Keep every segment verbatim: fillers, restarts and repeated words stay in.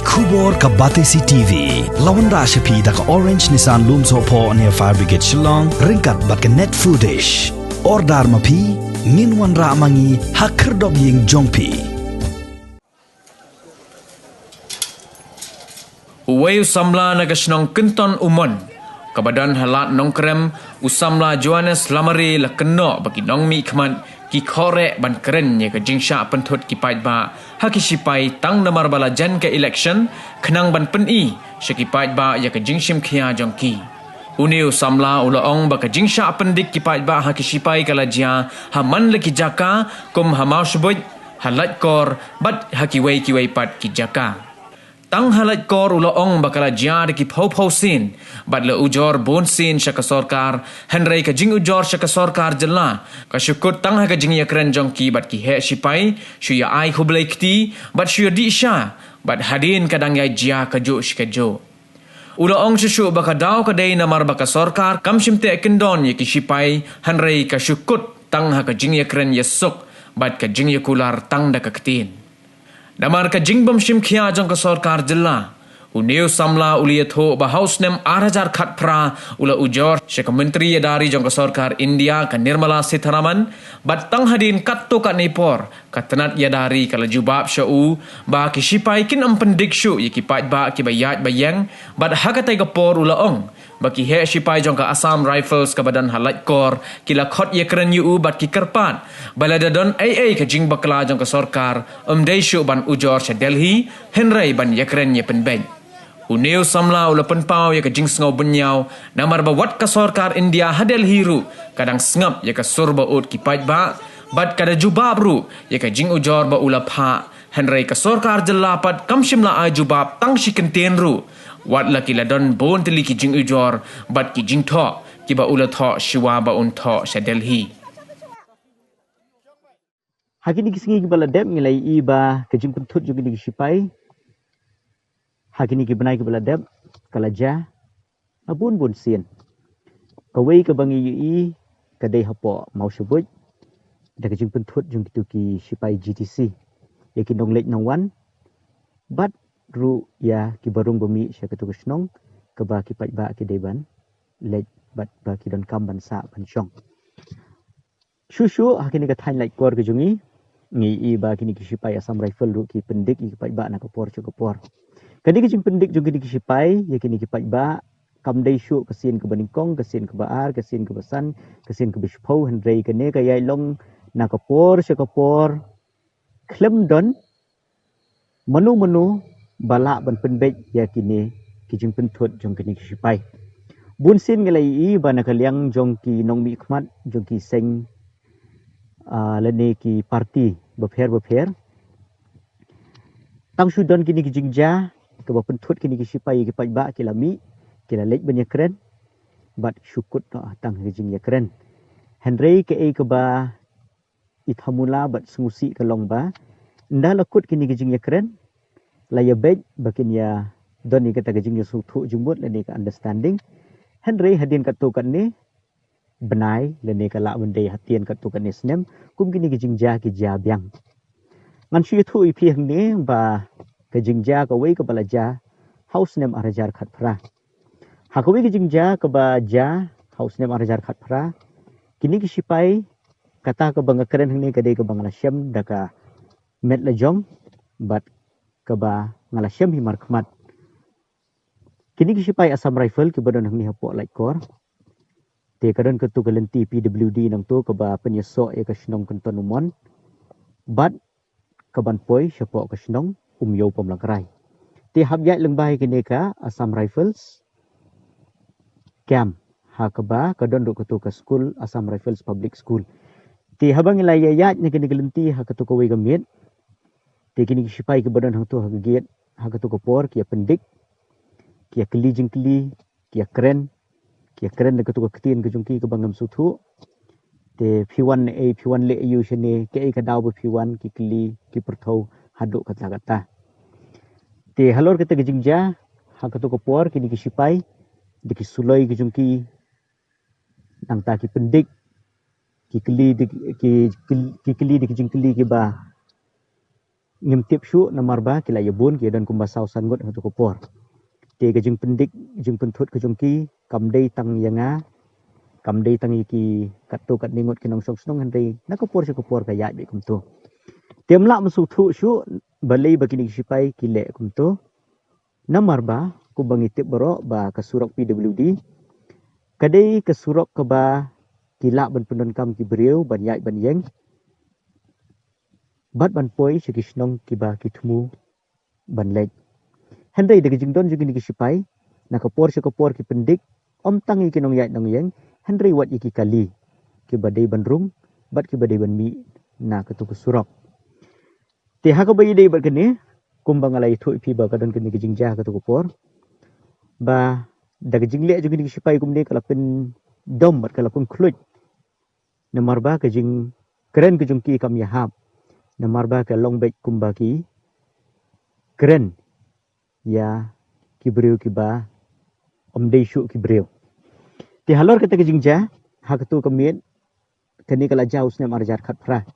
Khubor ka Batesi T V. La wanrah sha phi da ka Orange Nissan Lumsohphoh near Fire Brigade Shillong, ryngkat bad ka Net Foodish. Order ma phi, ngin wanrah ma ngi ha khyrdop ïing jong phi. Uwei u samla na ka shnong Kynton Umon, kaba don ha Lad Nongkrem, u samla Johannes Lamare la kynnoh ba ki nongmihkhmat ki khohreh ban kren ïa ka jingshah pynthut ki paidbah ha ki shipai tang namar ba la jan ka election, khnang ban pyni sha ki paidbah ïa ka jingshim khia jong ki. Une u samla u la ong ba ka jingshah pyndik ki paidbah ha ki shipai ka la jia ha man la ki jaka, kum ha Mawshbuit, ha Laitkor bad ha kiwei kiwei pat ki jaka. Tang ha Laitkor u la ong ba ka la jia da ki phew phew sien, bad la ujor bun sien sha ka sorkar, hynrei ka jingujor sha ka sorkar jylla ka shu kut tang ha ka jingïakren jong ki bad ki heh shipai, shu ïa ai khublei kti, bad shu ïa dih sha, bad hadien ka dang ïa jia kajuh shi kajuh. U la ong shuh shuh ba ka daw ka dei namar ba ka sorkar kam shym teh kyndon ïa ki shipai, hynrei ka shu kut tang ha ka jingïakren ïasuk bad ka jingïakular tang da ka ktien. Namar ka jingbym shim khia jong ka sorkar jylla, une u samla u la ïathuh ba ha u snem ar hajar khatphra u la ujor sha ka Myntri Ïada Ri jong ka sorkar India, ka Nirmala Sitharaman, bad tang hadien katto katne por ka tnat ïada ri ka la jubab sha u ba ki shipai kin ym pyndik shuh ïa ki paidbah kiba ïaid ba ïeng, bad ha katei ka por u la ong ba ki heh shipai jong ka Assam Rifles kaba don ha Laitkor ki la khot ïakren ïa u bad ki kyrpad ba lada don ei ei ka jingbakla jong ka sorkar, ym dei shuh ban ujor sha Delhi, hynrei ban ïakren ïapynbeit. Une u samla u la pynpaw ïa ka jingsngew bynñiaw namar ba wat ka sorkar India ha Delhi ruh ka dang sngap ïa ka sur ba ud ki paidbah, bad ka da jubab ruh ïa ka jingujor ba u la phah, hynrei ka sorkar jylla pat kam shym la ai jubab tang shi kyntien ruh, wat la ki la don bun tylli ki jingujor bad ki jingthoh kiba u la thoh shuwa ba un thoh sha Delhi. Ha kine ki sngi kiba la dep ngi la ïohi ba ka jingpynthut jong kine ki shipai ha kine ki bnai kiba la dep ka la jia ha bun bun sien. Kawei kaba ngi ïohi ka dei hapoh Mawshbuit da ka jingpynthut jong kito ki shipai G T C ïa ki nongleit nongwan, bad ruh ïa kiba rung ba mih sha kato ka shnong kaba ki paidbah ki dei ban leit bad ba ki donkam ban sah ban shong. Shuh shuh ha kine ka thaiñ Laitkor ka jong ngi, ngi ïohi ba kine ki shipai Assam Rifle ruh ki pyndik ïa ki paidbah na ka por sha ka por. Ka dei ka jingpyndik jong kine ki shipai ïa kine ki paidbah kam dei shuh ka sien kaba nyngkong, ka sien kaba ar, ka sien kaba san, ka sien kaba shiphew, hynrei kane ka ïai long na ka por sha ka por, khlem don mano mano ba lah ban pynbeit ïa kine ki jingpynthut jong kine ki shipai. Bun sien ngi la ïohi ba na ka liang jong ki nongmihkhmat jong ki seng, ah, lane ki parti bapher bapher, tang shu don kine ki jingjia kaba pynthut kine ki shipai ïa ki paidbah ki la mih, ki la leit ban ïakren, bad shu kut noh tang ha ki jingïakren. Hynrei kaei kaba i thamula bad sngewsih ka long ba ynda la kut kine ki jingïakren, la ïa beit ba kin ïa don ïa kata ka jingïasngewthuh jingmut lane ka understanding. Hynrei hadien katto katne bnai lane ka lah ban dei hadien katto katne snem, kum kine ki jingjia ki jia biang. Ngan shu ïathuh ïa phi hangne ba ka jingjia kawei kaba la jia ha u snem ar hajar khatphra. Ha kawei ka jingjia kaba jia ha u snem ar hajar khatphra, kine ki shipai, kata kaba nga kren hangne ka dei kaba nga la shem da ka met la jong bad kaba nga la shem hi markhmat. Kine ki shipai Assam Rifle kiba don hangne hapoh Laitkor, te ka don kato ka lynti P W D nangto kaba pynïasoh ïa ka shnong Kynton Umon bad kaban poi shapoh ka shnong Umïew Pamlakrai. Te hap ïaid lyngba ïa kane ka Assam Rifles camp ha kaba ka don ruh kato ka skul, Assam Rifles Public School. Te haba ngi la ïa ïaid na kane ka lynti ha kato kawei ka miet, te kine ki shipai kiba don hangto ha ka gate ha kato ka por ki ïa pyndik, ki ïa kylli jingkylli, ki ïa kren, ki ïa kren da kato ka ktien ka jong ki kaba ngam sngewthuh. Te phi wan ne ei, phi wan leh aïu shane, kaei ka daw ba phi wan, ki kylli, ki pyrthew haduh katta katta. Te halor kata ka jingjia ha kato ka por kine ki shipai da ki suloi ki jong ki, nangta ki pyndik, ki kylli da ki, ki, ki kylli da ki jingkylli kiba ngim tip shuh namar ba ki la ïa bun, ki ïa don kumba saw san ngut ha katu ka por. Te ka jingpyndik, jingpynthut ka jong ki kam dei tang ïa nga, kam dei tang ïa ki katto katne ngut ki nongshong shnong, hynrei na ka por sha ka por ka ïaid beit kumto. Te ym lah ban sngewthuh shuh balei ba kine ki sipai ki leh kumto. Namar ba kumba ngi tip baroh ba ka surok P W D ka dei ka surok kaba ki lah ban pyndonkam ki briew ban ïaid ban ïeng bad ban poi sha ki shnong kiba ki thmu ban leit. Hynrei da ka jingdon jong kine ki sipai, na ka por sha ka por ki pyndik ym tang ïa ki nongïaid nongïeng, hynrei wat ïa ki kali kiba dei ban rung bad kiba dei ban mih na katu ka surok. Te ha kaba ïadei bad kane, kumba nga la ïathuh ïa phi ba ka don kane ka jingjia ha katu ka por, ba da ka jingleh jong kine ki sipai kumne ka la pyndom bad ka la pynkhluit. Namar ba ka jingkren ka jong ki kam ïahap. Namar ba ka long beit kumba ki kren ïa ki briew kiba ym dei shuh ki briew. Te halor kata ka jingjia, ha katu ka miet, kane ka la jia u snem ar hajar khatphra.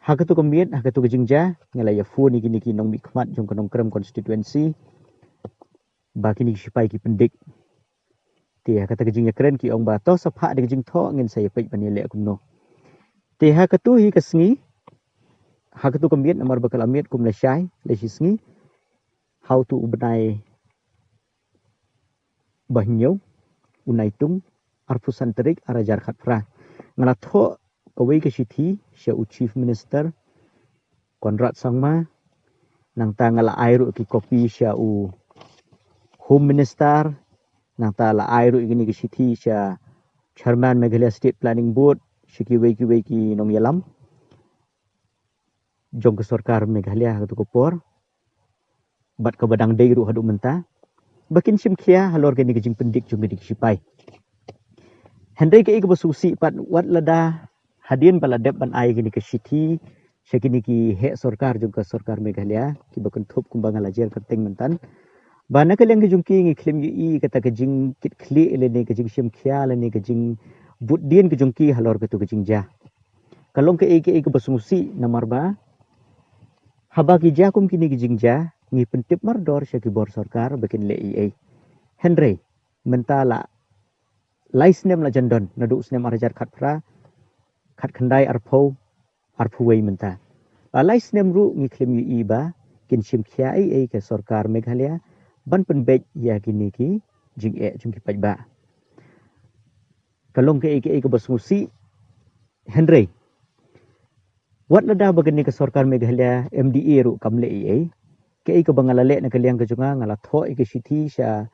Ha katu ka miet, ha katu ka jingjia, nga la ïa phone ïa kine ki nongmihkhmat jong ka Nongkrem constituency ba kine ki sipai ki pyndik. Te ha kata ka jingïakren ki ong ba to sa phah da ka jingthoh, ngin sa ïa peit ban ïaleh kumno. Te ha katu hi ka sngi, ha katu ka miet namar ba ka la miet kum lashai, la shi sngi, ha utu u bnai ba hynñiew, u Naitung, arphew san tarik, ar hajar khatphra, nga la thoh kawei ka shithi sha u Chief Minister Conrad Sangma, nangta nga la ai ruh ki copy sha u Home Minister, nangta la ai ruh kine ki shithi sha Chairman Meghalaya State Planning Board, sha kiwei kiwei ki nongïalam jong ka sorkar Meghalaya ha katu ka por, bad kaba dang dei ruh haduh mynta, ba kin shim khia halor kane ka jingpyndik jong kine ki sipai. Hynrei kaei kaba sngewsih pat, wat lada hadien ba la dep ban ai kane ka shithi sha kine ki heh sorkar jong ka sorkar Meghalaya, kiba kynthup kumba nga la jer kyrteng mynta, ba na ka liang ka jong ki ngi khlem ïohi kata ka jingkitkhlieh lane ka jingshim khia lane ka jingbud dien ka jong ki halor katu ka jingjia. Ka long kaei kaei kaba sngewsih namar ba haba ki jia kum kine ki jingjia, ngi pyntip mardor sha ki bor sorkar ba kin leh ei ei. Hynrei mynta la lai snem la jan don, naduh snem ar hajar khatphra, khatkhyndai, arphew, arphew wei mynta. La lai snem ruh ngi khlem ïohi ba kin shim khia ei ei ka sorkar Meghalaya ban pynbeit ïa kine ki jingeh jong ki paidbah. Ka long kaei kaei kaba sngewsih. Hynrei wat lada ba kane ka sorkar Meghalaya M D A ruh kam leh ei ei, kaei kaba nga la leh na ka liang ka jong nga, nga la thoh ïa ka shithi sha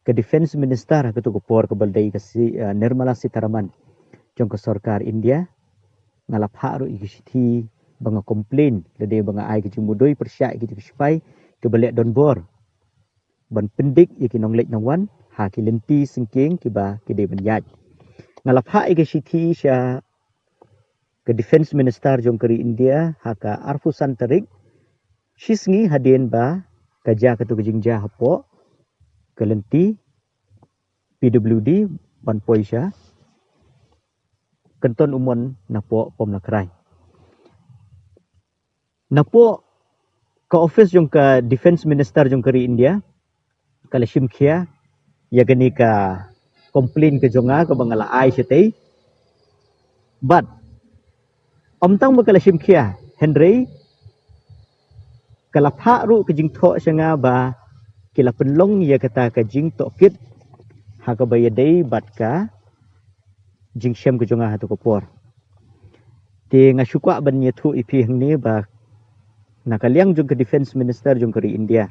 ka Defence Minister ha katu ka por, kaba dei ka si, eh, Nirmala Sitharaman jong ka sorkar India. Nga la phah ruh ïa ka shithi ba nga complain lada ba nga ai ka jingmudui pyrshah ïa ki sipai kiba leh donbor ban pyndik ïa ki nongleit nongwan ha ki lynti syngkien kiba ki dei ban ïaid. Nga la phah ïa ka shithi sha ka Defence Minister jong ka ri India ha ka arphew san tarik, shi sngi hadien ba ka jia katu ka jingjia hapoh ka lynti P W D ban poi sha Kynton Umon napoh Pomlakrai. Napoh ka office jong ka Defence Minister jong ka ri India, ka la shim khia ïa kane ka complain ka jong nga kaba nga la ai shatei. Bad ym tang ba ka la shim khia, hynrei ka la phah ruh ka jingthoh sha nga ba ki la pynlong ïa kata ka jingtohkit ha kaba ïadei bad ka jingshem ka jong nga ha katu ka por. Te nga shu kwah ban ïathuh ïa phi hangne ba na ka liang jong ka Defence Minister jong ka ri India,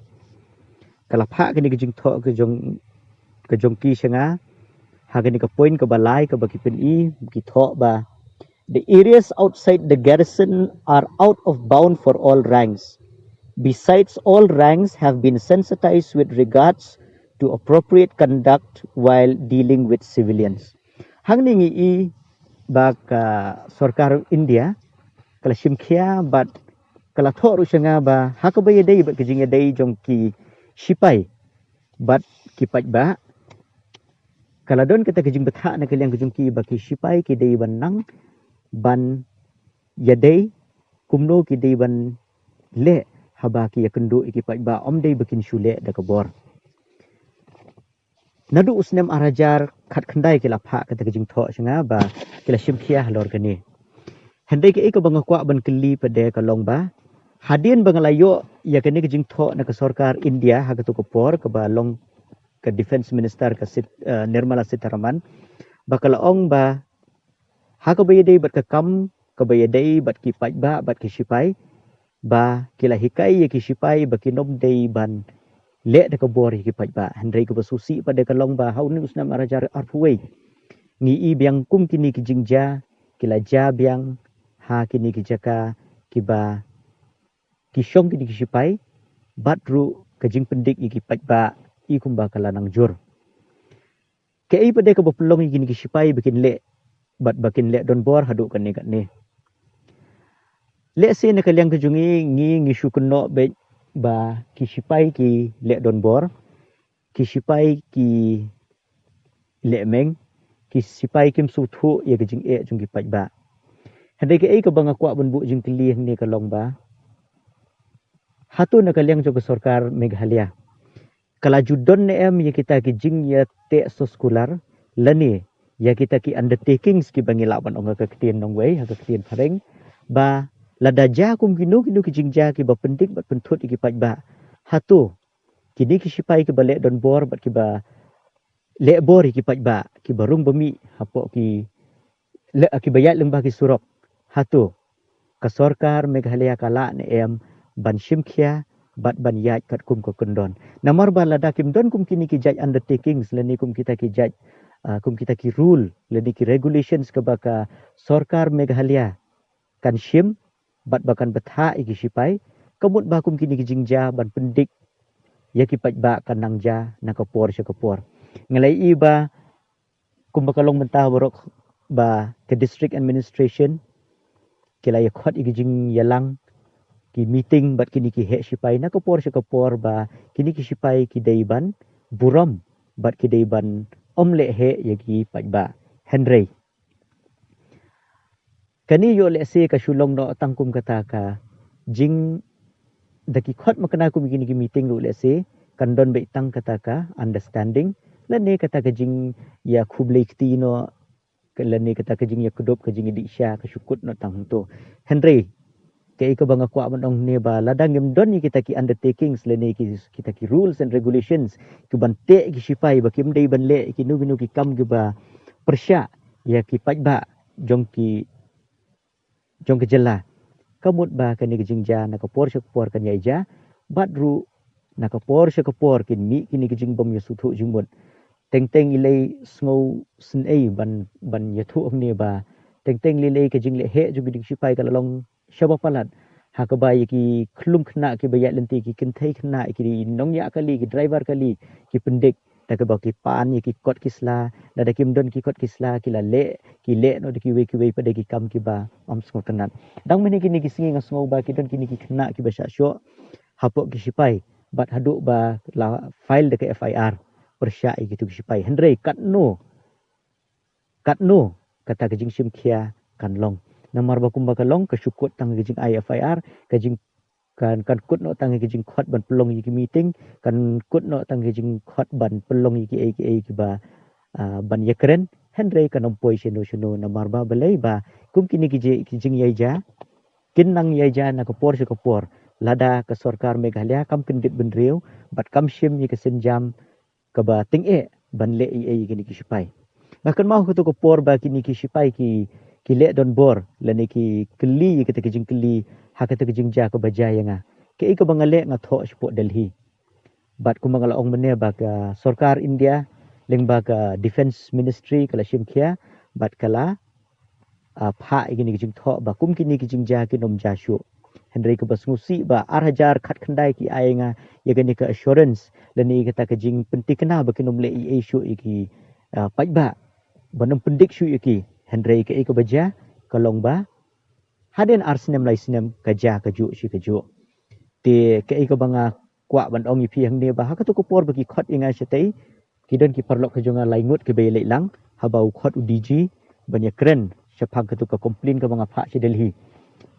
ka la phah kane ka jingthoh ka jong, ka jong ki sha nga ha kane ka point kaba lai kaba ki pyni, ki thoh ba the areas outside the garrison are out of bound for all ranks. Besides, all ranks have been sensitized with regards to appropriate conduct while dealing with civilians. Hangne ngi i ba ka sorkar India ka la shim khia bad ka la thoh ruh sha nga ba ha kaba ïadei bad ka jingïadei jong ki sipai bad ki paidbah, ka la don kata ka jingbthah na ka liang ka jong ki ba ki sipai ki dei ban nang ban ïadei kumno ki dei ban leh haba ki ïakynduh ïa ki paidbah, ym dei ba kin shu leh da ka bor. Naduh u snem ar hajar khatkhyndai ki la phah kata ka jingthoh sha nga ba ki la shim khia halor kane. Hynrei kaei kaba nga kwah ban kylli pat de ka long ba, hadien ba nga la ïoh ïa kane ka jingthoh na ka sorkar India ha katu ka por, kaba long ka Defence Minister ka Sit, uh, Nirmala Sitharaman, ba ka la ong ba ha kaba ïadei bad ka kam kaba ïadei bad ki paidbah bad ki sipai, ba ki la hikai ïa ki sipai ba kin ym dei ban leh da ka bor ïa ki paidbah. Hynrei kaba sngewsih pat de ka long ba ha une u snem ar hajar arphew wei, ngi i biang kum kine ki jingjia ki la jia biang ha kine ki jaka kiba ki shong kine ki sipai, bad ruh ka jingpyndik ïa ki paidbah i kumba ka la nang jur. Kaei pat de kaba pynlong ïa kine ki sipai ba kin leh, bad ba kin leh donbor haduh kane kane? Lehse na ka liang ka jong ngi, ngi ngi shu kynnoh beit ba ki sipai ki leh donbor, ki sipai ki leh meng, ki sipai kim sngewthuh ïa ka jingeh jong ki paidbah. Hynrei kaei kaba nga kwah ban buh jingkylli hangne ka long ba, hato na ka liang jong ka sorkar Meghalaya ka la ju don ne em ïa kita ki jingïateh soskular, lane ïa kita ki undertakings kiba ngi lah ban ong ha ka ktien nongwei, ha ka ktien phareng, ba lada jia kum kino kino ki jingjia kiba pyndik bad pynthut ïa ki paidbah, hato kine ki sipai kiba leh donbor bad kiba leh bor ïa ki paidbah, kiba rung ba mih hapoh ki leh, kiba ïaid lyngba ki surok, hato ka sorkar Meghalaya ka lah ne em ban shim khia bad ban ïaid katkum ka kyndon? Namar ba lada kim don kum kine ki jait undertakings, lane kum kita ki jait, ah, kum kita ki rule lane ki regulations kaba ka sorkar Meghalaya kan shim bad ba kan bthah ïa ki sipai, ka mut ba kum kine ki jingjia ban pyndik ïa ki paidbah kan nang jia na ka por sha ka por. Nga la ïohi ba kumba ka long mynta baroh ba ka district administration ki la ïakhot ïa ki jingïalang, ki meeting bad kine ki heh sipai na ka por sha ka por, ba kine ki sipai ki dei ban burom bad ki dei ban ym leh heh ïa ki paidbah. Hynrei kane ïoh lehse ka shu long noh tang kum kata ka jing, da ki khot makna kum kine ki meeting ruh lehse kan don beit tang kata ka understanding, lane kata ka jingïakhublei kti noh, lane kata ka jingïakdup, ka jingïadih sha, ka shu kut noh tang hangto. Hynrei kaei kaba nga kwah ban ong ne ba lada ngim don ïa kita ki undertakings lane ki, kita ki rules and regulations kiban teh ki sipai ba kim dei ban leh kino kino ki kam kiba pyrshah ïa ki paidbah jong ki, jong ka jylla, ka mut ba kane ka jingjia na ka por sha ka por kan ïai jia, bad ruh na ka por sha ka por kin mih kine ki jingbym ïasngewthuh jingmut. Teng teng i lei sngewsynei ban, ban ïathuh hangne ba teng teng i lei ka jingleh heh jong kine ki sipai ka la long shaba palat, ha kaba ïa ki khyllung khynnah kiba ïaid lynti, ki kynthei khynnah, ki nongñiah kali, ki driver kali, ki pyndik da kaba ki pan ïa ki kot ki sla, lada kim don ki kot ki sla ki la leh, ki leh noh da kiwei kiwei pat de ki kam kiba ym sngewtynnat. Dang mynne kine ki sngi nga sngew ba ki don kine ki khynnah kiba shah shoh hapoh ki sipai, bad haduh ba la file da ka F I R pyrshah ïa kitu ki sipai. Hynrei katno, katno kata ka jingshim khia kan long? Namar ba kumba ka long, ka shu kut tang ka jingai F I R, ka jing, kan, kan kut noh tang ka jingkhot ban pynlong ïa ki meeting, kan kut noh tang ka jingkhot ban pynlong ïa kiei kiei kiba, ah, ban ïakren. Hynrei kan ym poi shano shano, namar ba balei? Ba kum kine ki ji, ki jingïaija kin nang ïaija na ka por sha ka por lada ka sorkar Meghalaya kam kyndit bynriew bad kam shim ïa ka sienjam kaba tyngeh ban leh ei ei ïa kine ki sipai. Nga kynmaw ha kato ka por ba kine ki sipai ki, ki leh donbor lane ki kylli ïa kata ka jingkylli ha kata ka jingjia kaba jia ïa nga. Kaei kaba nga leh, nga thoh shapoh Delhi. Bad kumba nga la ong mynne ba ka sorkar India lyngba ka Defence Ministry ka la shim khia bad ka la, ah, phah ïa kine ki jingthoh ba kum kine ki jingjia kin ym jia shuh. Hynrei kaba sngewsih ba ar hajar khatkhyndai ki ai ïa nga ïa kane ka assurance lane ïa kata ka jingpyntikna ba kin ym leh ei ei shuh ïa ki, ah, paidbah, ban ym pyndik shuh ïa ki. Hynrei kaei kaba jia ka long ba hadien ar snem lai snem ka jia kajuh shi kajuh. Te kaei kaba nga kwah ban ong ïa phi hangne ba ha kato ka por ba ki khot ïa nga shatei, ki don ki paralok ka jong nga lai ngut kiba ïaleit lang, haba u khot u D G ban ïakren shaphang kato ka complaint kaba nga phah sha Delhi.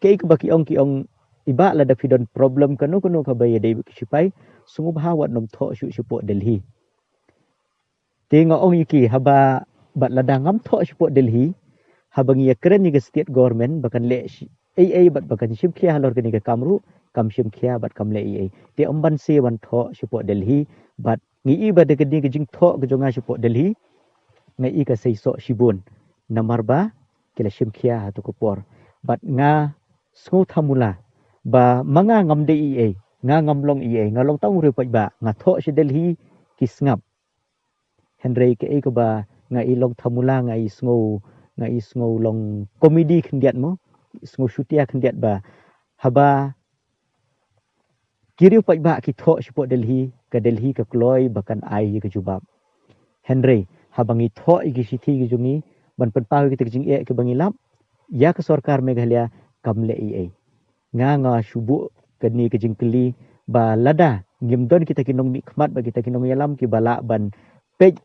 Kaei kaba ki ong, ki ong, i Bah, lada phi don problem kano kano kaba ïadei bad ki sipai, sngewbha wat nym thoh shuh shapoh Delhi. Te nga ong ïa ki, haba, bad lada ngam thoh shapoh Delhi, haba ngi ïakren ïa ka state government ba kan leh shi, ei ei bad ba kan shim khia halor kane ka kam ruh, kam shim khia bad kam leh ei ei. Te ym banse ban thoh shapoh Delhi, bad ngi i ba da kane ka jingthoh ka jong nga shapoh Delhi, nga i ka seisoh shibun. Namar ba ki la shim khia ha kato ka por. Bad nga sngewthamula ba ma nga ngam dei ei ei, nga ngam long ei ei, nga long tang u riewpaidbah, nga thoh sha Delhi ki sngap. Hynrei kaei kaba nga i long thamula, nga i sngew, nga i sngew long komedi khyndiat mo, sngew shutia khyndiat ba haba ki riewpaidbah ki thoh shapoh Delhi, ka Delhi ka kloi ba kan ai ïa ka jubab. Hynrei haba ngi thoh ïa ki shithi ki jong ngi ban pynpaw ïa kita ki jingeh kiba ngi lap ïa ka sorkar Meghalaya, kam leh ei ei. Nga nga shu buh kane ka jingkylli ba lada ngim don kita ki nongmihkhmat bad kita ki nongïalam kiba lah ban peit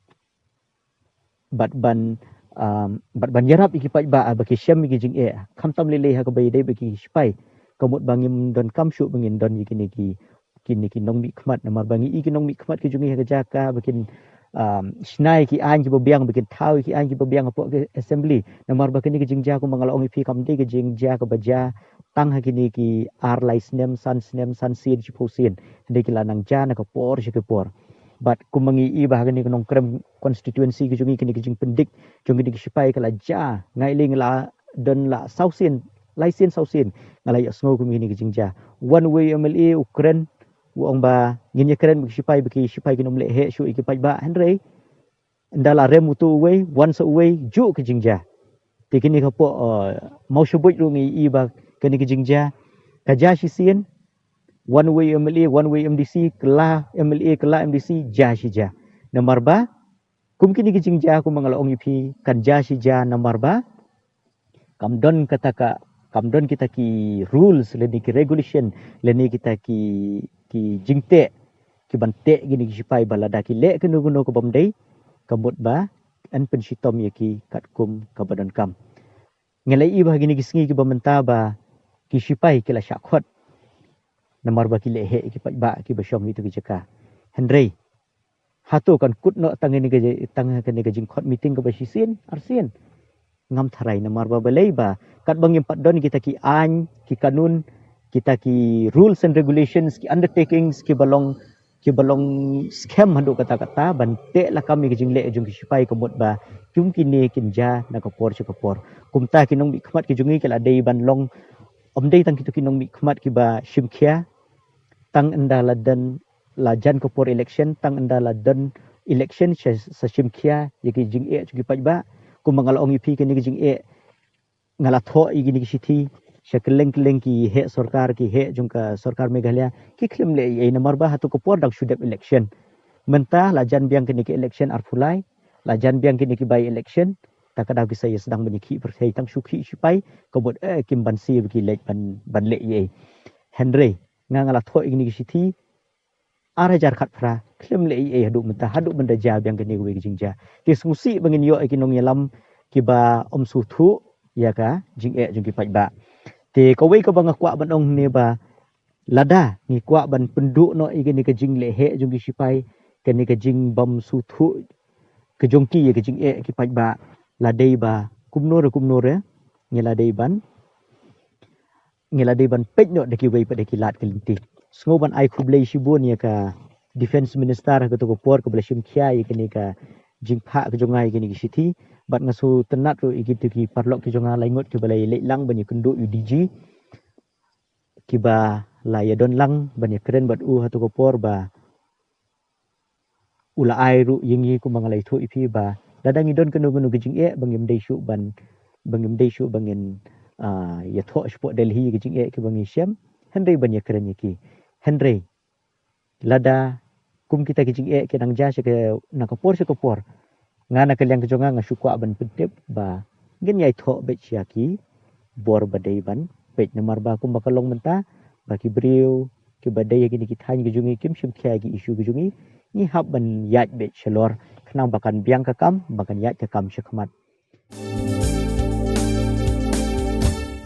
bad ban, um, bad ban ïarap ïa ki paidbah ba ki shem ïa ki jingeh, khamtam lei lei ha kaba ïadei bad ki sipai. Ka mut ba ngim donkam shuh ba ngin don ïa kine ki, kine ki nongmihkhmat, namar ba ngi i ki nongmihkhmat ki jong ngi ha ka jaka ba kin, um, shna ïa ki aiñ kiba biang, ba kin thaw ïa ki aiñ kiba biang hapoh ka assembly. Namar ba kane ka jingjia kumba nga la ong ïa phi kam dei ka jingjia kaba jia tang ha kine ki ar lai snem, san snem, san sien, shiphew sien. Hynrei ki la nang jia na ka por sha ka por. Bad kumba ngi i ba ha kane ka Nongkrem constituency ka jong ngi, kine ki jingpyndik jong kine ki sipai ka la jia, nga i lei nga la don la saw sien, lai sien saw sien nga la ïohsngew kum kine ki jingjia. Wan uwei u M L A u kren, u ong ba ngin ïakren bad ki sipai ba ki sipai kin ym leh heh shuh ïa ki paidbah, hynrei ynda la rem uto uwei, wan sa uwei, juh ka jingjia. Te kine ka pok, uh, Mawshynrut ruh ngi i ba kane ka jingjia ka jia shisien. Wan uwei u M L A, wan uwei u M D C, kylla M L A, kylla M D C, jia shi jia. Namar ba kum kine ki jingjia kumba nga la ong ïa phi kan jia shi jia namar ba kam don kata ka, kam don kita ki rules lane ki regulation lane kita ki, ki jingteh ki ban teh kine ki sipai ba lada ki leh kano kano ka bym dei, ka mut ba yn pynshitom ïa ki katkum kaba donkam. Nga la i ba ha kine ki sngi kiba mynta ba ki sipai ki la shah khot namar ba ki leh heh ïa ki paidbah kiba shong ha kito ki jaka. Hynrei hato kan kut noh tang kane ka, tang kane ka jingkhot meeting kaba shisien, arsien? Ngam tharai namar ba balei ba katba ngim pat don kita ki aiñ, ki kanun, kita ki rules and regulations, ki undertakings kiba long, kiba long skhem haduh katta katta ban teh lakam ïa ki jingleh jong ki sipai, ka mut ba kum kine kin jia na ka por sha ka por. Kumta ki nongmihkhmat ki jong ngi ki la dei ban long, ym dei tang kito ki nongmihkhmat kiba shim khia, tang ynda la don, la jan ka por election, tang ynda la don election sa, sa shim khia ïa ki jingeh jong ki paidbah. Kumba nga la ong ïa phi, kine ki jingeh nga la thoh ïa kine ki shithi sha kylleng kylleng ki heh sorkar, ki heh jong ka sorkar Meghalaya, ki khlem leh ei ei namar ba hato ka por dang shu dep election. Mynta la jan biang kine ki election arphew lai, la jan biang kine ki by election, ta ka daw ki sa ïa sdang ban ïa khih pyrthei tang shu khih sipai, ka mut, eh, kim banse ba ki leit ban, ban leh ei ei. Hynrei nga, nga la thoh ïa kine ki shithi ar hajar khatphra, khlem leh ei ei haduh mynta, haduh mynta jia biang kane kawei ka jingjia. Te sngewsih ba ngin ïoh ïa ki nongïalam kiba ym sngewthuh ïa ka jingeh jong ki paidbah. Te kawei kaba nga kwah ban ong ne ba lada ngi kwah ban pynduh noh ïa kane ka jingleh heh jong ki sipai, kane ka jingbym sngewthuh ka jong ki ïa ka jingeh ki paidbah, la dei ba kumno re kumno re ngi la dei ban, ngi la dei ban peit noh da kiwei pat da ki lad ki lynti. Sngew ban ai khublei shibun ïa ka Defence Minister ha kato ka por kaba la shim khia ïa kane ka jingphah ka jong nga ïa kane ka shithi. Bad nga sngewtynnat ruh ïa kito ki paralok ki jong nga laingut kiba la ïaleit lang ban ïakynduh ïa u D G, kiba la ïadon lang ban ïakren bad u hato ka por ba u la ai ruh ïa ngi, kumba nga la ïathuh ïa phi ba lada ngi don kano kano ka jingeh ba ngim dei shuh ban, ba ngim dei shuh ba ngin, ah, ïathoh shapoh Delhi ïa ka jingeh kiba ngi shem, hynrei ban ïakren ïa ki. Hynrei lada kum kita ki jingeh ki nang jia sha ka, na ka por sha ka por, nga na ka liang ka jong nga, nga shu kwah ban pyntip ba ngin ïai thoh beit sha ki bor ba dei ban peit, namar ba kumba ka long mynta ba ki briew kiba dei ha kine ki thaiñ ki jong ngi kim shim khia ïa ki issue ki jong ngi, ngi hap ban ïaid beit shalor khnang ba kan biang ka kam, ba kan ïaid ka kam shakhmat.